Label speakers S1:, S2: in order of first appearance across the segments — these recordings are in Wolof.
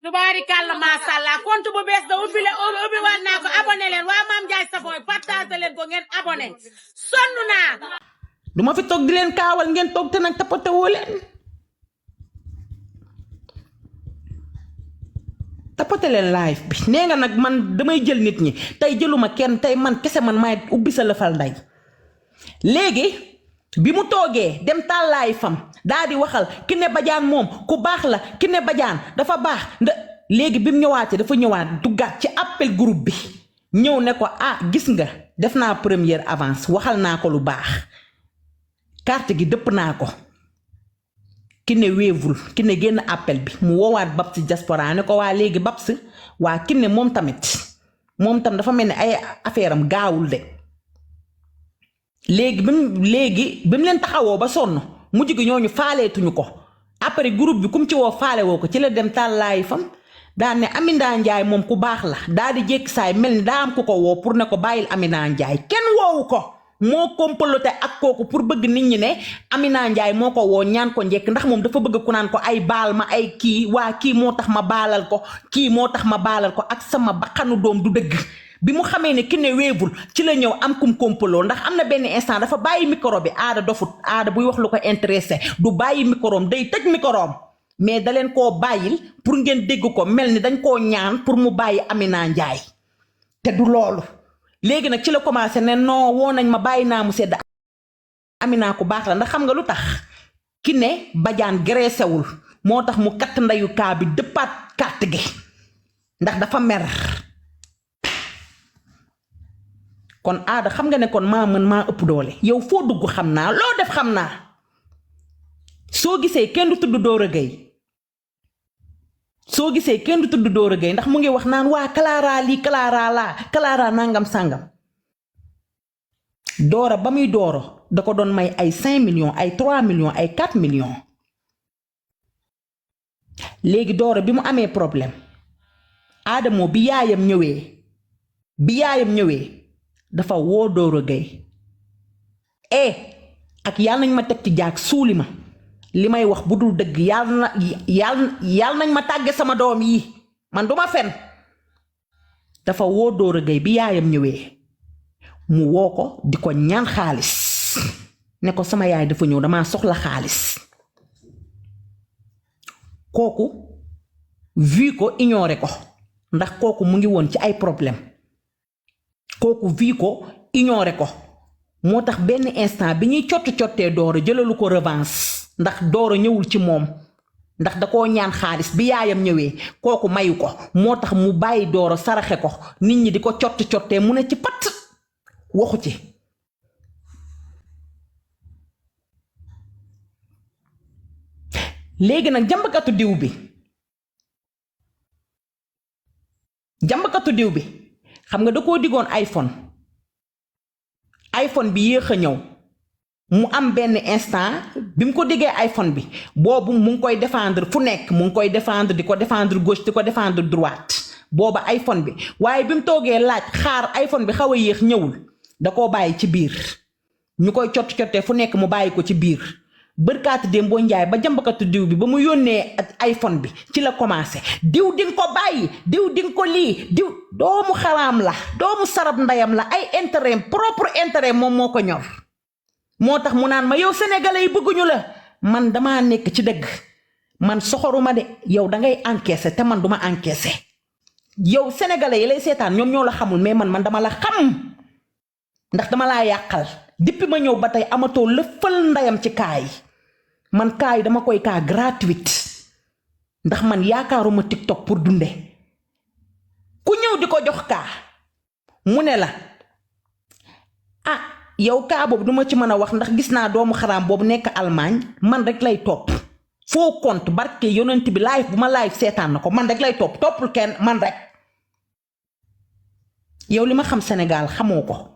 S1: tubaarikàlla macha allah compte bu bees da ubbi waat naa ko abonné leen waa Mame Ndiaye Savon partagé leen ko ngeen abonné sonn naa.
S2: duma fi toog di leen kaawal ngeen toog te nag tapatewoo leen tapote leen live bi nee nga nag man damay jël nit ñi tey jëluma kenn tey man kese man maay ubbi sa lëfal nday léegi bi mu toogee dem tàllaay fam daa di waxal Kiné Badiane moom ku baax la Kiné Badiane dafa baax léegi bi mu ñëwaatee dafa ñëwaat duggaat ci appel groupe bi ñëw ne ko ah gis nga def naa première avance waxal naa ko lu baax carte gi dëpp naa ko Kiné wéevul Kiné génn appel bi mu woowaat Babs diaspora ne ko waa léegi Babs waa Kiné moom tam dafa mel ni ay affaire am gaawul de léegi bi mu leen taxawoo ba sonn mujj gi ñooñu faaleetuñu ko après groupe bi kum ci woo faale woo ko ci la dem tàllaay fam daa ne Amina Ndiaye moom ku baax la daa di jékki saay mel ni daa am ku ko woo pour ne ko bàyyil Amina Ndiaye kenn woowu ko moo comploté ak kooku pour bëgg nit ñi ne Amina Ndiaye moo ko woo ñaan ko njekk ndax moom dafa bëgg ku naan ko ay baal ma ay kii waa kii moo tax ma baalal ko kii moo tax ma baalal ko ak sama baxanu doom du dëgg bi mu xamee ne Kiné wéevul ci la ñëw am kum complot ndax am na benn instant dafa bàyyi micro bi aada dofut aada buy wax lu ko intéressé du bàyyi micro day tëj micro mais da leen koo bàyyil pour ngeen dégg ko mel ni dañ koo ñaan pour mu bàyyi Amina Ndiaye te du loolu léegi nag ci la commencé ne non woo nañ ma bàyyi naa mu sedd Amina ku baax la ndax xam nga lu tax Kiné Badiane graissé wul moo tax mu katt ndeyu kaa bi dëppaat carte gi ndax dafa mer kon aada xam nga ne kon maa mën maa ëpp doole yow foo dugg xam naa loo def xam naa soo gisee kenn du tudd Doro Gueye ndax mu ngi wax naan waa Clara lii Clara laa Clara nangam sàngam Doro ba muy Doro da ko doon may ay 5 millions ay 3 millions ay 4 millions léegi Doro bi mu amee problème Adamo bi yaayam ñëwee dafa woo Doro Gueye ak yàlla nañ ma teg ci jaag suuli ma li may wax bu dul dëgg yàlla nañ ma tàgge sama doom yi man duma fen dafa woo Doro Gueye bi yaayam ñëwee mu woo ko di ko ñaan xaalis ne ko sama yaay dafa ñëw dama soxla xaalis kooku vu ko ignoré ko ndax kooku mu ngi woon ci ay problème kooku vu ko ignoré ko moo tax benn instant bi ñuy cottee Doro jëlalu ko revanche ndax Doro ñëwul ci moom ndax da koo ñaan xaalis bi yaayam ñëwee kooku mayu ko moo tax mu bàyyi Doro saraxe ko nit ñi di ko cottee mu ne ci pat waxu ci léegi nag jàmbakatu diw bi xam nga da koo diggoon iPhone bi yéex a ñëw mu am benn instant bi mu ko diggee iPhone bi boobu mu ngi koy défendre fu nekk mu ngi koy défendre di ko défendre gauche di ko défendre droite booba iPhone bi waaye bi mu toogee laaj xaar iPhone bi xaw a yéex ñëwul da koo bàyyi ci biir ñu koy cottee fu nekk mu bàyyi ko ci biir bërkaati Dembo Njaay ba jambakatu diw bi ba mu yónnee ak iPhone bi ci la commencé diw di nga ko bàyyi diw di nga ko lii diw doomu xaraam la doomu sarab ndeyam la ay intérêt propre intérêt moom moo ko ñor moo tax mu naan ma yow sénégalais yi bëgguñu la man damaa nekk ci dëgg man soxoruma de yow dangay encaissé te man duma encaissé yow sénégalais yi lay seetaan ñoom ñoo la xamul mais man dama la xam ndax dama laa yàqal depuis ma ñëw ba tey amatoo lëfal ndeyam ci kaay man kaay dama koy kaa gratuite ndax man yaakaaruma TikTok pour dunde ku ñëw di ko jox kaa mu ne la ah yow kaa boobu duma ci mën a wax ndax gis naa doomu xaraam boobu nekk Allemagne man rek lay topp foo compte barke yonent bi live bu ma live seetaan na ko man rek lay toppul kenn man rek yow li ma xam Sénégal xamoo ko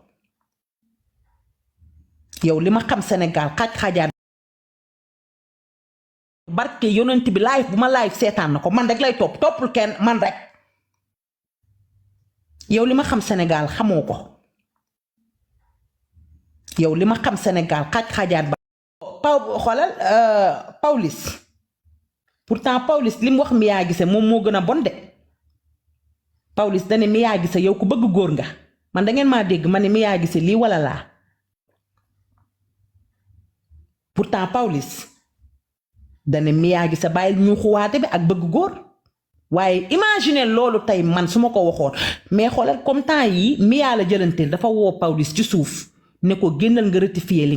S2: yow li ma xam Sénégal xaaj-xaajaat barke yonent bi live bu ma live seetaan na ko man rek lay toppul kenn man rek yow li ma xam Sénégal xamoo ko yow li ma xam Sénégal xaaj-xaajaat ba xoolal Pawlish pourtant Pawlish li mu wax Mia Guissé moom moo gën a bon de Pawlish dane Mia Guissé yow ku bëgg góor nga man da ngeen maa dégg ma ne Mia Guissé lii wala laa pourtant Pawlish dane Mia Guissé bàyyil ñu xuwaate bi ak bëgg góor waaye imagine loolu tey man su ma ko waxoon mais xoolal comme temps yi Mia la jëlanteel dafa woo Pawlish ci suuf ne ko génnal nga rectifier li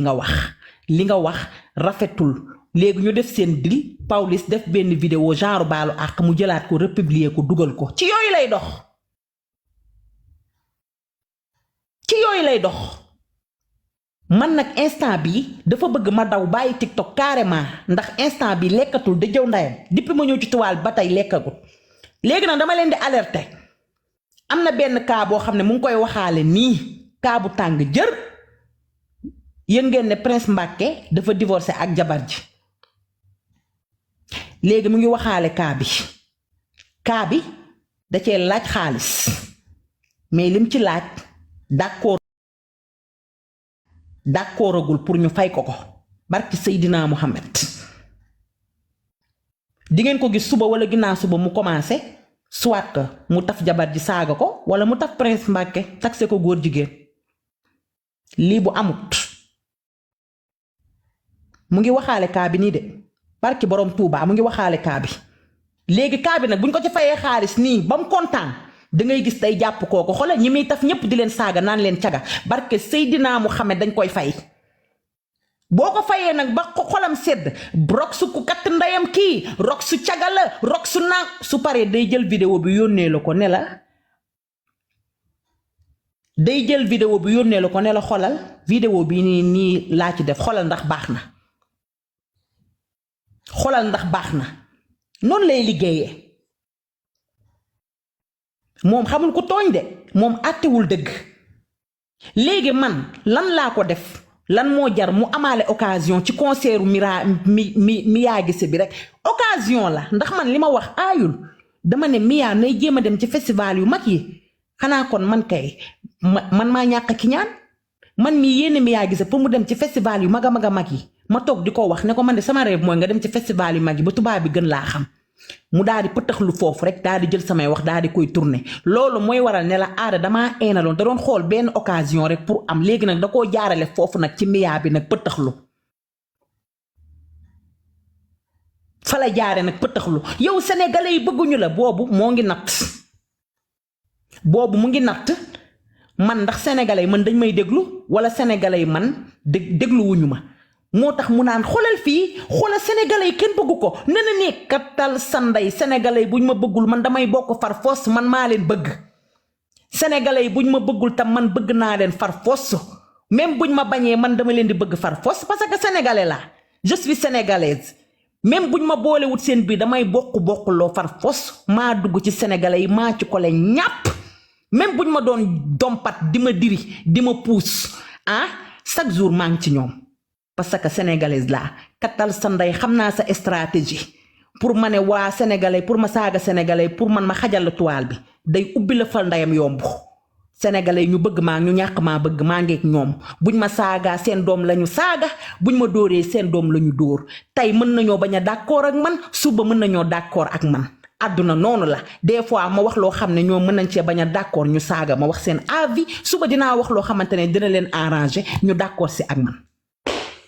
S2: nga wax rafetul léegi ñu def seen dil Pawlish def benn vidéo genre baalu àq mu jëlaat ko republier ko dugal ko ci yooyu lay dox man nag instant bi dafa bëgg ma daw bàyyi TikTok carrément ndax instant bi lekkatul da jëw ndayam depuis ma ñëw ci tuwaal ba tey lekkagul léegi nag dama leen di alerter am na benn cas boo xam ne mu ngi koy waxaale nii cas bu tàng jër yéen ngeen ne Prince Mbacké dafa divorcé ak jabar ji léegi mu ngi waxaale cas bi da cee laaj xaalis mais lim ci laaj d'accordagul pour ñu fay ko barki Seydina Mohamed di ngeen ko gis suba wala ginnaaw suba mu commencé soit que mu taf jabar ji saaga ko wala mu taf Prince Mbacké taxe ko góor jigéen lii bu amut mu ngi waxaale kaa bi nii de barki borom Touba mu ngi waxaale kaa bi léegi kaa bi nag buñ ko ci fayee xaalis nii ba mu kontaan da ngay gis day jàpp kooku xoolal ñi muy taf ñépp di leen saaga naan leen caga barke Seydina Muhammad dañ koy fay boo ko fayee nag ba xolam sedd rok su ku katt ndeyam kii rok su caga la rok su naag su paree day jël vidéo bi yónnee la ko ne la xolal vidéo bi nii laa ci def xolal ndax baax na noonu lay liggéeyee moom xamul ko tooñ de moom àttewul dëgg léegi man lan laa ko def lan moo jar mu amaale occasion ci concertu Mia Guissé bi rek occasion la ndax man li ma wax aayul dama ne Mia nay jéem a dem ci festival yu mag yi xanaa kon man kay man maa ñàkk ki ñaan man mii yéene Mia Guissé pour mu dem ci festival yu mag a mag yi ma toog di ko wax ne ko man de sama rêve mooy nga dem ci festival yu mag yi ba tubaab bi gën laa xam mu daal di pëtaxlu foofu rek daal di jël samay wax daal di koy tourner loolu mooy waral ne la aada damaa eenaloon da doon xool benn occasion rek pour am léegi nag da koo jaarale foofu nag ci Mia bi nag pëtaxlu fa la jaare nag pëtaxlu yow sénégalais yi bëgguñu la boobu mu ngi natt man ndax sénégalais yi man dañ may déglu wala sénégalais yi man dégluwuñu ma moo tax mu naan xoolal fii xoolal sénégalais yi kenn bëggu ko nee na ne kattal sanday sénégalais yi buñ ma bëggul man damay bokk far fos man maa leen bëgg sénégalais yi buñ ma bëggul tam man bëgg naa leen far fos même buñ ma bañee man dama leen di bëgg far fos parce que sénégalais la je suis sénégalaise même buñ ma boolewut seen biir damay bokkuloo far fos maa dugg ci sénégalais yi maa ci ko le ñàpp même buñ ma doon dompat di ma diri di ma puus chaque jour maa ngi ci ñoom parce que sénégalaise laa kattal sa ndey xam naa sa stratégie pour ma ne waa sénégalais pour ma saaga sénégalais pour man ma xajal la toile bi day ubbi la fal ndeyam yomb sénégalais ñu bëgg maa ñu ñàkk maa bëgg maa ngeeg ñoom buñ ma saagaa seen doom lañu saaga buñ ma dóoree seen doom lañu dóor tey mën nañoo bañ a d'accord ak man suba mën nañoo d'accord ak man àdduna noonu la des fois ma wax loo xam ne ñoom mën nañ cee bañ a d'accord ñu saaga ma wax seen avis suba dinaa wax loo xamante ne dina leen arranger ñu d'accord si ak man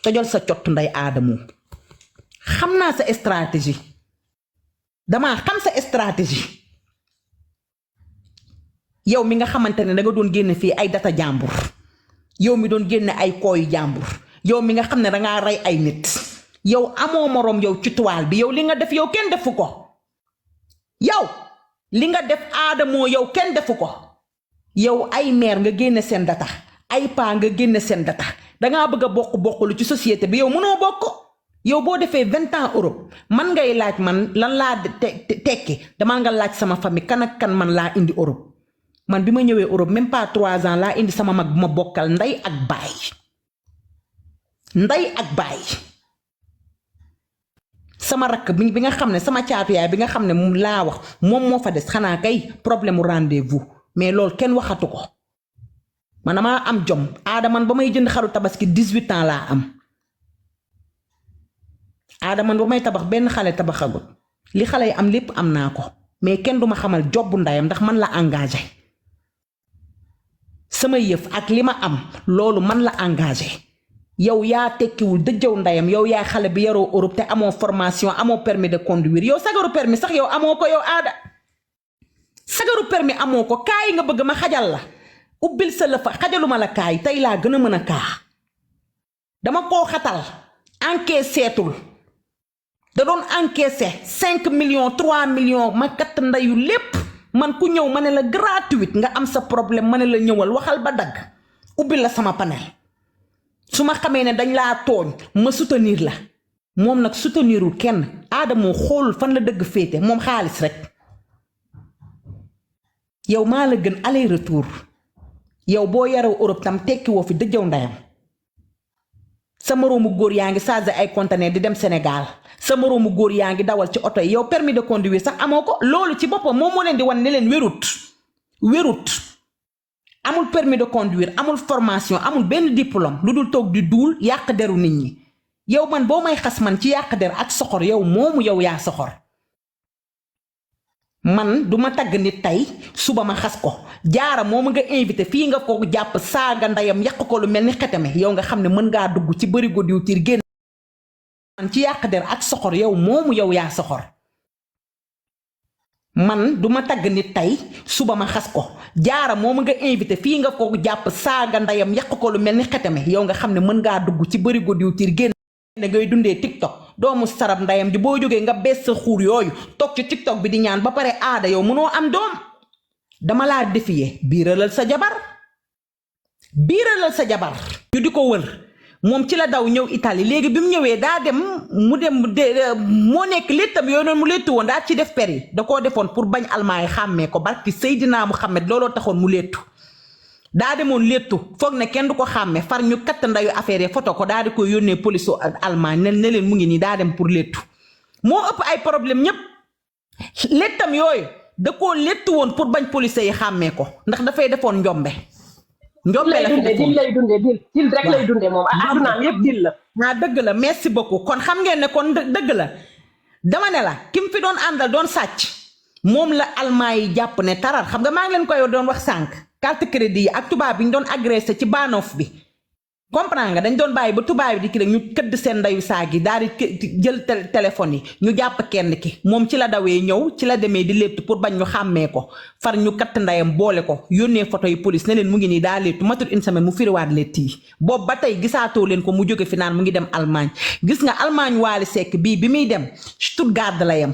S2: tojol sa cott nday aadamoo xam naa sa stratégie damaa xam sa stratégie yow mi nga xamante ne danga doon génne fii ay data jàmbur yow mi doon génne ay kooyu jàmbur yow mi nga xam ne dangaa rey ay nit yow amoo moroom yow ci toile bi yow li nga def yow kenn defu ko yow li nga def aadamoo yow kenn defu ko yow ay maire nga génne seen data ay paa nga génne seen data dangaa bëgg a bokkulu ci société bi yow mënoo bokk yow boo defee 20 ans Europe man ngay laaj man lan laa tekki damaa nga laaj sama famille kan ak kan man laa indi Europe man bi ma ñëwee Europe même pas 3 ans laa indi sama mag bu ma bokkal ndey ak baay sama rakk bi nga xam ne sama caatu yaay bi nga xam ne moom laa wax moom moo fa des xanaa kay problème mu rendez-vous mais loolu kenn waxatu ko man damaa am jom aadaman ba may jënd xaru tabaski 18 ans laa am aadaman ba may tabax benn xale tabaxagul li xale yi am lépp am naa ko mais kenn duma xamal jobbu ndayam ndax man la engagé sama yëf ak li ma am loolu man la engagé yow yaa tekkiwul dëjëw ndayam yow yaay xale bi yaroo Europe te amoo formation amoo permis de conduire yow sagaru permis sax yow amoo ko yow aada sagaru permis amoo ko kaay nga bëgg ma xajal la ubbil sa lëfa xajaluma la kaay tey laa gën a mën a kaa dama koo xatal encaisseetul da doon encaissé 5 millions 3 millions ma katt ndayu lépp man ku ñëw ma ne la gratuite nga am sa problème ma ne la ñëwal waxal ba dagg ubbil la sama panel su ma xamee ne dañ laa tooñ ma soutenir la moom nag soutenirul kenn aada moo xoolul fan la dëgg féete moom xaalis rek yow maa la gën aller retour yow boo yaroo Europe tam tekki woo fi dëjëw ndayam sa moroomu góor yaa ngi chargé ay conteneur di dem Sénégal sa moroomu góor yaa ngi dawal ci oto yi yow permis de conduire sax amoo ko loolu ci boppam moom moo leen di wan ne leen wérut amul permis de conduire amul formation amul benn diplôme lu dul toog di duul yàq deru nit ñi yow man boo may xas man ci yàq der ak soxor yow moomu yow yaa soxor man duma tagg nit tey suba ma xas ko jaara moom nga invité fii nga ko jàpp saaga ndayam yàq ko lu mel ni xetame yow nga xam ne mën ngaa dugg ci bërigo diwtiir génn man ci yàq der ak soxor yow moomu yow yaa soxor man duma tagg nit tey suba ma xas ko jaara moom nga invité fii nga ko jàpp saaga ndayam yàq ko lu mel ni xetame yow nga xam ne mën ngaa dugg ci bërigo diwtiir génn ne ngay dundee TikTok doomu sarab ndayam ji boo jógee nga bees sa xuur yooyu toog ci TikTok bi di ñaan ba pare aada yow mënoo am doom dama laa défier biiralal sa jabar ñu di ko wër moom ci la daw ñëw Italie léegi bi mu ñëwee daa dem mu dem moo nekk léttam yooyu noonu mu léttu woon daa ci def per yi da koo defoon pour bañ almaay xàmmee ko barki Seydina Muhammad looloo taxoon mu léttu daa demoon léttu foog ne kenn du ko xàmme far ñu katt ndayu affaire yi photo ko daa di koy yónnee police Allemagne ne leen mu ngi nii daa dem pour léttu moo ëpp ay problème ñépp léttam yooyu da koo léttu woon pour bañ police yi xàmmee ko ndax dafay defoon njombe la
S3: dil lay dunde dil rek lay dunde moom addunaam yépp dil la
S2: naa dëgg la merci beaucoup kon xam ngeen ne kon dëgg la dama ne la kim fi doon àndal doon sàcc moom la Allemagne yi jàpp ne tarar xam nga maa ngi leen koy doon wax sànq carte crédit yi ak tubaab bi ñu doon agressé ci Bahnhof bi comprendre nga dañ doon bàyyi ba tubaab bi di ki rek ñu këdd seen ndayu saag yi daal di jël téléphone yi ñu jàpp kenn ki moom ci la dawee ñëw ci la demee di léttu pour bañ ñu xàmmee ko far ñu katt ndayam boole ko yónnee photo yi police ne leen mu ngi nii daa léttu matul une semaine mu firiwaat létt yi boobu ba tey gisaatoo leen ko mu jóge fi naan mu ngi dem Allemagne gis nga Allemagne Wally Seck bii bi muy dem Stuttgart la yam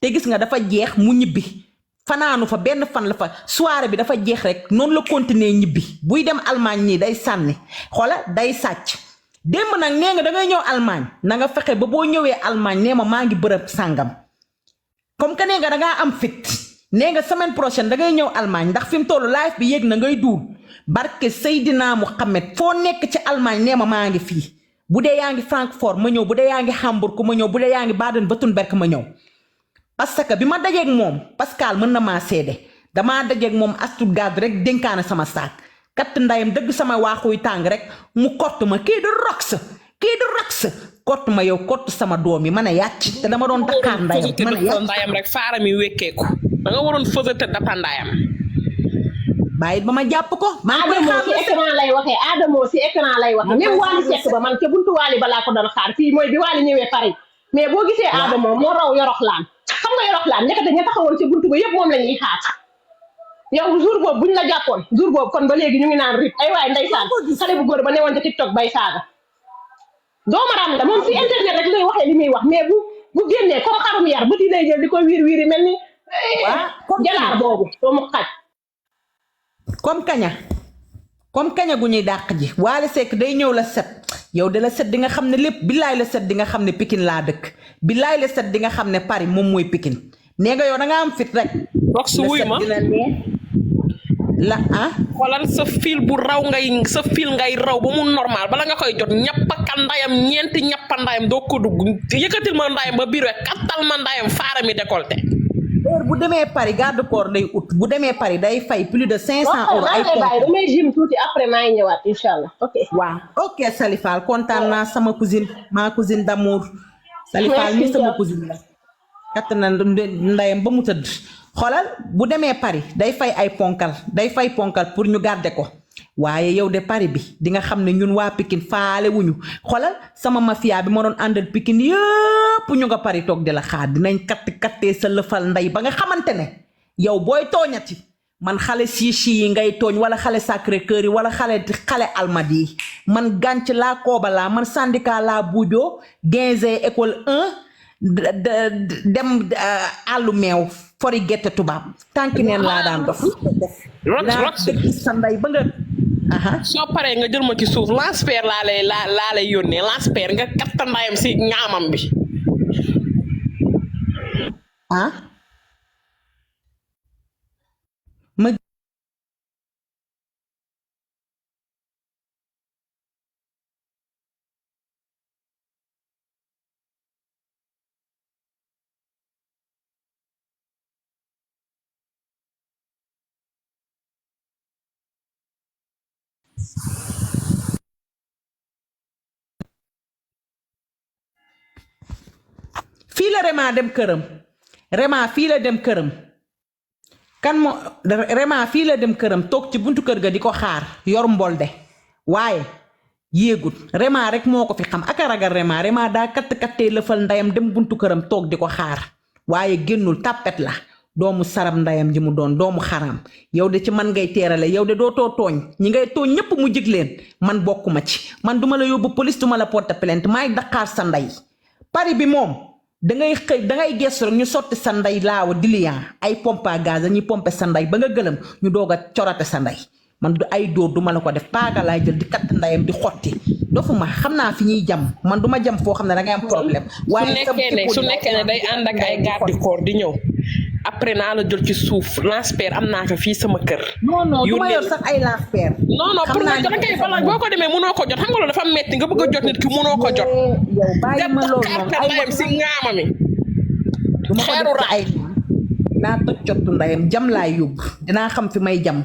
S2: te gis nga dafa jeex mu ñibbi fanaanu fa benn fan la fa soirée bi dafa jeex rek noonu la continuer ñibbi buy dem Allemagne nii day sànni xoola day sàcc démb nag nee nga da ngay ñëw Allemagne na nga fexe ba boo ñëwee Allemagne nee ma maa ngi bërëb sàngam comme que nee nga da ngaa am fit nee nga semaine prochaine da ngay ñëw Allemagne ndax fi mu toll live bi yéeg na ngay duul barke Seydina Muhammad foo nekk ci Allemagne nee ma maa ngi fii bu dee yaa ngi Francfort ma ñëw bu dee yaa ngi Hamburg ma ñëw bu dee yaa ngi Baden-Württemberg ma ñëw parce que bi ma dajeeg moom Pascal mën na maa seede damaa dajeeg moom Stuttgart rek dénkaane sama saak katt ndayam dëgg sama waaxuy tàng rek mu kott ma kii du rox kott ma yow kott sama doom yi ma ne yàcc te dama doon Dakar ndayam ma ne yàcc
S4: ndayam rek faara mi wekkeeku da nga waroon fësate dapa ndayam
S2: bàyyi ba ma jàpp ko
S3: Adamo si écran lay waxee Adamo si écran lay waxee même Wally Seck ba man ca buntu Wally balaa ko doon xaar fii mooy bi Wally ñëwee Paris mais boo gisee Adamo moo raw yoroxlaan xam nga yoroxlaan ñekate ña taxawoon ci buntu ba yëpp moom la ñuy xaar yow jour boobu buñ la jàppoon jour boobu kon ba léegi ñu ngi naan rip ay waaye ndeysaan xale bu góor ba newoon ci TikTok bay saaga doomaram la moom si internet rek lay waxee li muy wax mais bu génnee comme xarum yar bët yi lay jël di ko wiiri mel ni jalaar boobu doomu xaj
S2: comme kaña gu ñuy dàq ji Wally Seck day ñëw la set yow de la set di nga xam ne lépp billaay la set di nga xam ne Pikine laa dëkk billaay la set di nga xam ne Paris moom mooy Pikine nee nga yow da nga am fit rek
S4: wax su wuy ma
S2: la
S4: xoolal sa fil bu raw sa fil ngay raw ba mu normal bala nga koy jot ñappaka ndayam ñeenti ñappa ndayam doo ko dugg yëkkatil ma ndayam ba biir rek kattal ma ndayam faara mi décolleté
S2: heure bu demee Paris garde corps lay ut bu demee Paris day fay plus de 500 euros ay
S3: damay jim tuuti après maa ngi ñëwaat inshallah ok
S2: waaw ok Salifal kontaan naa sama cousine ma cousine d'amour Salifal mi sama cousine la katt na ndayam ba mu tëdd xoolal bu demee Paris day fay ay ponkal pour ñu garder ko waaye yow de Paris bi di nga xam ne ñun waa Pikine faale wuñu xoolal sama mafia bi ma doon àndal Pikine yëpp ñu nga Paris toog di la xaar dinañ kattee sa lëfal nday ba nga xamante ne yow booy tooñati man xale siishi yi ngay tooñ wala xale Sacré-Cœur yi wala xale Almadies yi man gànc laa kooba laa man syndicat laa buujoo 15 école 1 dem àllu meew fori gerte tubaab tànki neen laa daan dof
S4: rox
S2: sa nday ba nga
S4: soo paree nga jël ma ci suuf lance-pierre laa lay yónnee lance-pierre nga katta ndayam si ñaamam bi
S2: ma fii la Rema dem këram Rema fii la dem këram kan moo Rema fii la dem këram toog ci buntu kër ga di ko xaar yor mbolde waaye yéegut Rema rek moo ko fi xam ak a ragal Rema daa kattee lëfal ndayam dem buntu këram toog di ko xaar waaye génnul tàppet la doomu sarab ndayam ji mu doon doomu xaram yow de ci man ngay teerale yow de dootoo tooñ ñi ngay tooñ ñépp mu jig leen man bokkuma ci man duma la yóbbu police duma la porter plainte maay daqaar sa ndey Paris bi moom dangay xëy dangay gestu rek ñu sotti sa ndey laawa dilian ay pompe à gaz dañuy pompe sa ndey ba nga gëlëm ñu doog a corate sa ndey man du ay dóor duma la ko def paaga laay jël di katt ndayam di xotti dofuma xam naa fi ñuy jam man duma jam foo xam ne dangay am problème waaye
S4: su nekkee ne day ànd ak ay garde corps di ñëw après naa la jël ci suuf lance-pierre am naa ko fii sama kër.
S2: non du ma yor sax ay lance-pierre.
S4: non pour nga jot kay bala boo ko demee mënoo ko jot xam nga loolu dafa metti nga bëgg a jot nit ki mënoo ko jot.
S2: yow bàyyi ma loolu noonu
S4: ay ndayam si ngaama mi.
S2: xeeru raay naa toj cottu ndayam jam laay yóbbu dinaa xam fi may jam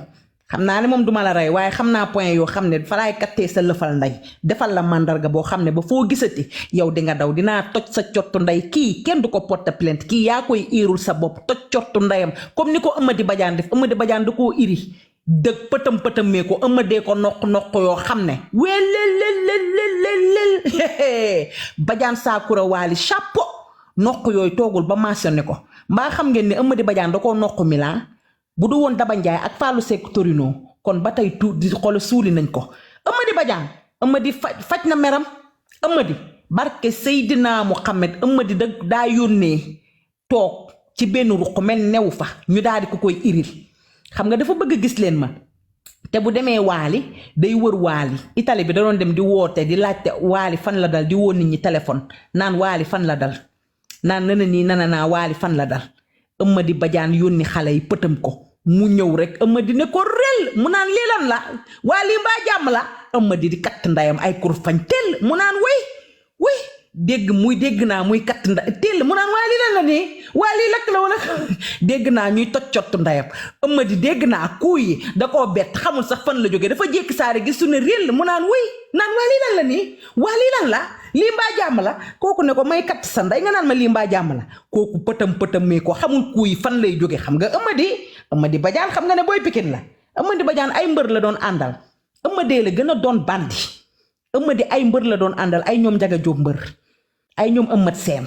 S2: xam naa ne moom duma la rey waaye xam naa point yoo xam ne fa laay kattee sa lëfal nday defal la mandarga boo xam ne ba foo gisati yow di nga daw dinaa toj sa cottu nday kii kenn du ko porter plainte kii yaa koy iirul sa bopp toj cottu ndayam comme ni ko Amady Badiane def Amady Badiane da koo iri dëgg pëtëm mee ko Amadee ko noq yoo xam ne welelelelelel Badiane Sakura Wali chapeau noq yooyu toogul ba mentionné ko mbaa xam ngeen ne Amady Badiane da koo noq mi laa bu du woon Daba Ndiaye ak Fallou Seck Torino kon ba tey di xool suuli nañ ko Amady Badiane Amady faj na meram Amady barke Seydina Muhammad Amady daa yónnee toog ci benn ruq mel newu fa ñu daal di ko koy iril xam nga dafa bëgg gis leen ma te bu demee Waali day wër Waali Italie bi da doon dem di woote di laajte Waali fan la dal di woo nit ñi téléphone naan Waali fan la dal naan nana nii nana naa Waali fan la dal Amady Badiane yónni xale yi pëtam ko mu ñëw rek Amady ne ko rel mu naan lii lan la waa lii mbaa jàmm la Amady di katt ndayam ay kur fañ tell mu naan way dégg naa muy katt nda tell mu naan waa lii lan la nii waa lii lakk la wala dégg naa ñuy toj cottu ndayam Amady dégg naa kuu yi da koo bett xamul sax fan la jógee dafa jékki saare gis su ne rel mu naan naan waa lii lan la nii waa lii lan la lii mbaa jàmm la kooku ne ko may katt sa nday nga naan ma lii mbaa jàmm la kooku pëtam mee ko xamul kuu yi fan lay jóge xam nga Amady Badiane xam nga ne booy Pikine la Amady Badiane ay mbër la doon àndal Amady la gën a doon bandi Amady ay mbër la doon àndal ay ñoom Njaga Jóob mbër ay ñoom Amady Seen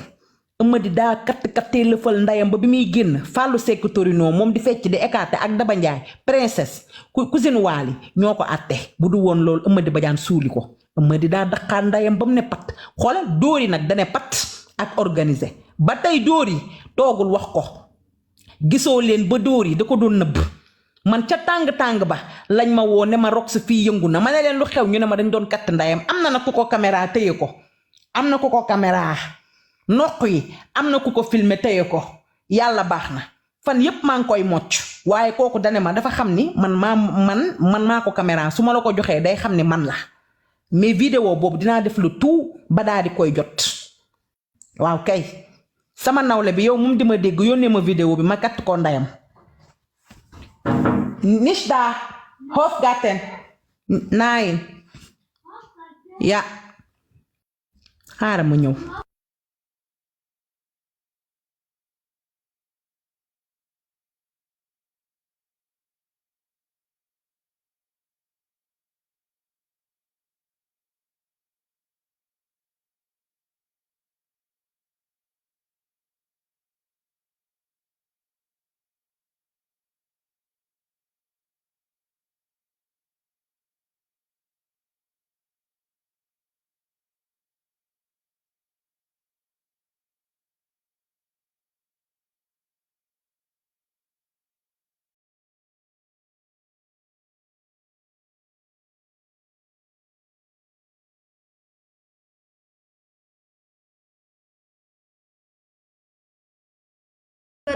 S2: Amady daa kattee lëfal ndayam ba bi muy génn Fallou Seck Torino moom di fecc di écarté ak Daba Ndiaye princesse cousine Waali ñoo ko àtte bu du woon loolu Amady Badiane suuli ko Amady daa daqaar ndayam ba mu ne pat xoolal dóori nag dane pat ak organisé ba tey dóori toogul wax ko gisoo leen ba dóor yi da ko doon nëbb man ca tàng ba lañ ma woo ne ma Rox fii yëngu na ma ne leen lu xew ñu ne ma dañ doon katt ndayam am na ku ko caméra téye ko am na ku ko caméra noq yi am na ku ko filmé téye ko yàlla baax na fan yépp maa ngi koy mocc waaye kooku dane ma dafa xam ni man maa ko caméra su ma la ko joxee day xam ni man la mais vidéo boobu dinaa def lu tout ba daal di koy jot waaw kay sama nawle bi yow moom di ma dégg yónnee ma vidéo bi ma katt ko ndayam nicht da Hofgarten nein ja xaaral ma ñëw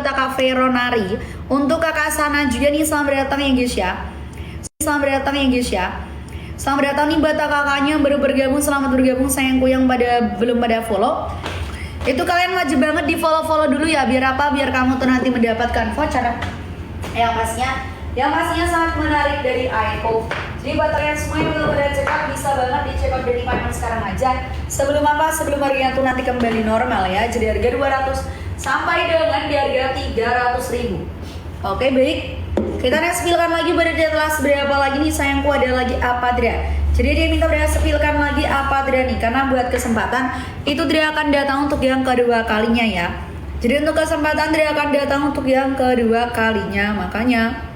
S5: Kak Veronari. Untuk kakak Sana juga nih, selamat datang ya guys ya. Selamat datang ya guys ya. Selamat datang nih buat kakaknya yang baru bergabung. Selamat bergabung sayangku yang belum pada follow. Itu kalian wajib banget di follow dulu ya. Biar apa? Biar kamu tuh nanti mendapatkan voucher yang pastinya sangat menarik dari iPhone. Jadi buat kalian semua yang belum pada check out, bisa banget di check out dari Payment sekarang aja. Sebelum apa? Sebelum harganya tuh nanti kembali normal ya. Jadi harga 200 sampai dengan di harga 300.000. Oke, baik. Kita next spillkan lagi pada data seberapa lagi nih sayangku, ada lagi apa Dra? Jadi dia minta Dra spillkan lagi apa Dra nih, karena buat kesempatan itu Dra akan datang untuk yang kedua kalinya ya. Jadi untuk kesempatan Dra akan datang untuk yang kedua kalinya, makanya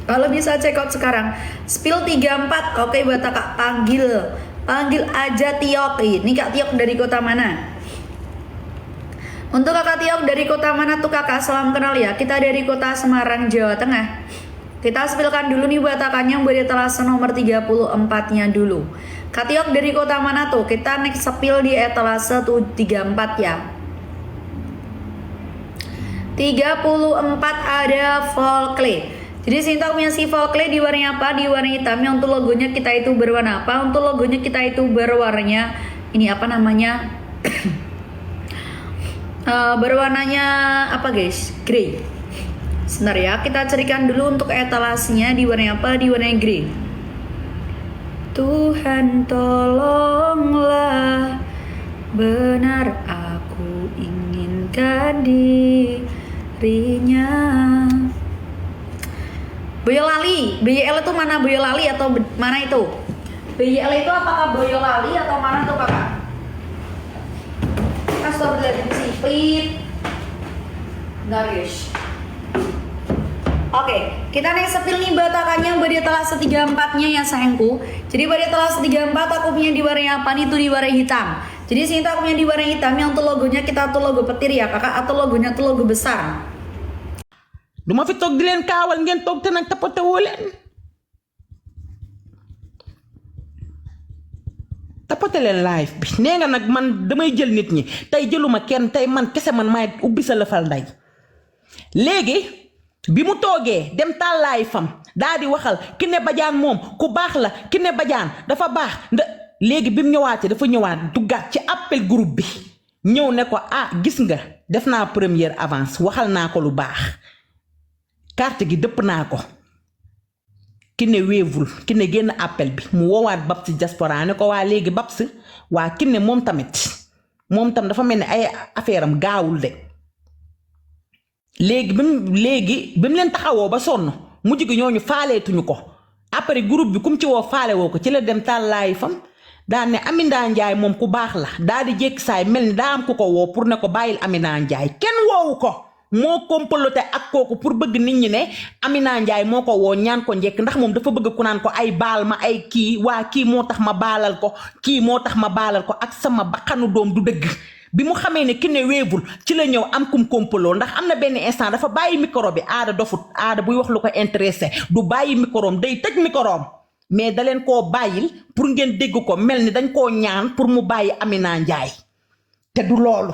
S5: kalau bisa check out sekarang. Spill 34. Oke, buat kakak panggil aja Tiok. Ini Kak Tiok dari kota mana? Untuk kakak Tiok dari kota mana tuh kakak? Salam kenal ya. Kita dari kota Semarang, Jawa Tengah. Kita spillkan dulu nih buat kakaknya yang beretalase nomor 34-nya dulu. Kak Tiok dari kota mana tuh? Kita next spill di etalase 34 ya. 34 ada Volkley. Jadi Sinta punya si Volkley di warna apa? Di warna hitamnya. Untuk logonya kita itu berwarna apa? Untuk logonya kita itu berwarnanya ini apa namanya? Berwarnanya apa guys? Grey. Sebentar ya, kita carikan dulu untuk etalasenya di warna apa? Di warna grey. Tuhan tolonglah, benar aku inginkan dirinya. Boyolali, BYL itu mana? Boyolali atau mana itu? BYL itu apakah Boyolali atau mana tuh kakak? Astagfirullahaladzim sih, please. Bentar guys. Oke, kita next spill nih batakannya yang beretalase 34-nya ya sayangku. Jadi beretalase 34 aku punya di warna apa nih? Itu di warna hitam. Jadi Sinta aku punya di warna hitam yang untuk logonya kita tuh logo petir ya kakak, atau logonya tuh logo besar.
S2: duma fi toog di leen kaawal ngeen toog te nag tapote woo leen tapote leen live bi nee nga nag man damay jël nit ñi tey jëluma kenn tey man kese man maay ubbi sa lëfal nday léegi bi mu toogee dem tàllaay fam daa di waxal Kiné Badiane moom ku baax la Kiné Badiane dafa baax léegi bi mu ñëwaatee dafa ñëwaat duggaat ci appel groupe bi ñëw ne ko ah gis nga def naa première avance waxal naa ko lu baax carte gi dëpp naa ko Kiné wéevul Kiné génn appel bi mu woowaat Babs diaspora ne ko waa léegi Babs waa Kiné moom tam dafa mel ni ay affaire am gaawul de léegi bi mu leen taxawoo ba sonn mujj gi ñooñu faaleetuñu ko après groupe bi kum ci woo faale woo ko ci la dem tàllaay fam daa ne Amina Njaay moom ku baax la daa di jékki saay mel ni daa am ku ko woo pour ne ko bàyyil Amina Njaay kenn woowu ko moo comploté ak kooku pour bëgg nit ñi ne Amina Njaay moo ko woo ñaan ko njekk ndax moom dafa bëgg ku naan ko ay baal ma ay kii waa kii moo tax ma baalal ko kii moo tax ma baalal ko ak sama baxanu doom du dëgg bi mu xamee ne Kiné wéevul ci la ñëw am kum complot ndax am na benn instant dafa bàyyi micro bi aada dofut aada buy wax lu ko intéressé du bàyyi microom day tëj microom mais da leen koo bàyyil pour ngeen dégg ko mel ni dañ koo ñaan pour mu bàyyi Amina Njaay te du loolu